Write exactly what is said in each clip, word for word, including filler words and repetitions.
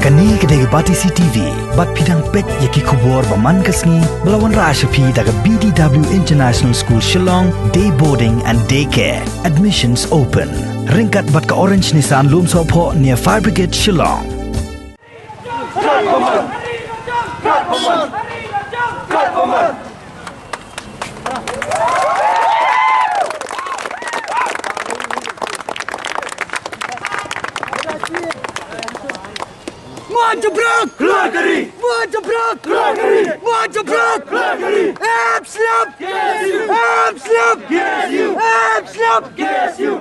Kane ka dei ka Batesi T V, bad phi dang peit ïa ki khubor ba man ka sngi, ba la wanrah sha phi da ka B D W International School Shillong, Day Boarding and Day Care. Admissions open. Ryngkat bad ka Orange Nissan Lumsohphoh near Fire Brigade Shillong. Manja brak! Keluar dari! Manja brak! Keluar dari! Manja brak! Keluar dari! Ep slap! K S U! Ep slap! K S U! Ep slap! K S U!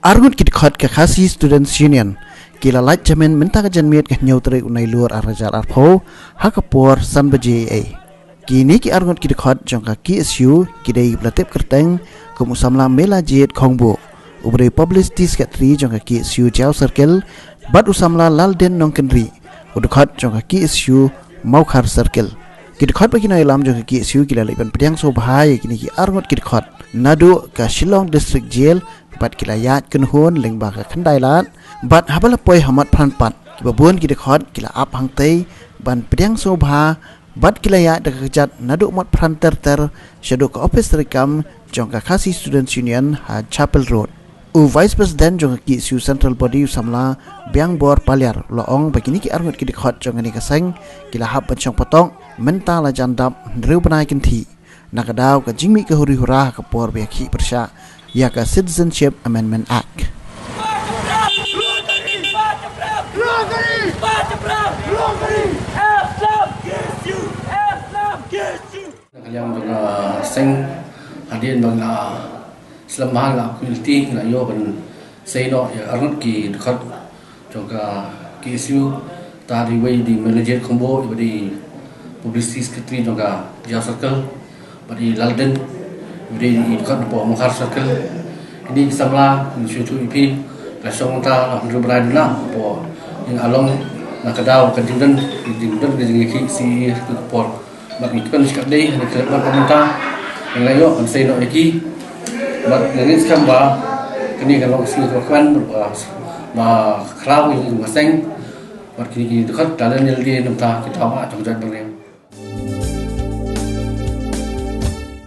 Arngut ki dkhot ka Khasi Students Union ki la lait jamin mynta ka janmiet ka hynñiew tarik u Nailur arhajar arphew ha ka por san baje ei. Kine ki arngut ki dkhot jong ka K S U ki dei ba la tip kyrteng kum u samla Mela Jied Khongbu, uba dei publicity secretary jong ka K S U Jaïaw Circle, bad u samla Laldin Nongkynrih, u dkhot jong ka K S U Mawkhar Circle. Ki dkhot bad ki nongïalam jong ka K S U ki la leit ban pdiang sngewbha ïa kine ki arngut ki dkhot naduh ka Shillong District Jail, bad ki la ïaid kynhun lyngba ka Khyndailad, bad haba la poi ha Motphran pat, kiba bun ki dkhot ki la ap hangtei ban pdiang sngewbha, bad ki la ïaid da ka kjat naduh Motphran ter ter shaduh ka ophis treikam jong ka Khasi Students Union ha Chapel Road. U Vice President jong ka K S U Central Body, u samla Biangbor Paliar, u la ong ba kine ki arngut ki dkhot jong kane ka seng ki la hap ban shong patok mynta la jan dap hynriew bnai kynthih, na ka daw ka jingmih ka huri hura ha ka por ba ïakhih pyrshah ïa ka Citizenship Amendment Act. Na ka liang jong ka seng, hadien ba nga slem bha nga la community, nga la ïoh ban sei noh ïa arngut ki dkhot jong ka K S U, ta dei wei dei Mela Jied Khongbu, iba dei publicity secretary jong ka Jaïaw Circle, bad i Laldin, iba dei i dkhot napoh Mawkhar Circle. Kine ki samla, ngi shu ïathuh ïa phi, la shong mynta la hynriew bnai duna, hapoh ïing along, na ka daw ka jingdon, jingdon ka jingïakhih C A A ka por. Bad ngi kyrpad ïa ka dei, ngi kyrpad ba mynta ngi la ïoh ban sei noh ïa ki. Bad ngi ngeit skhem ba kane ka long ka sngi kaba kmen, ba, ba khraw ïa ka seng. Bad kine ki dkhot, ta lane lade, namar ta ki daw ba jong ka jaitbynriew.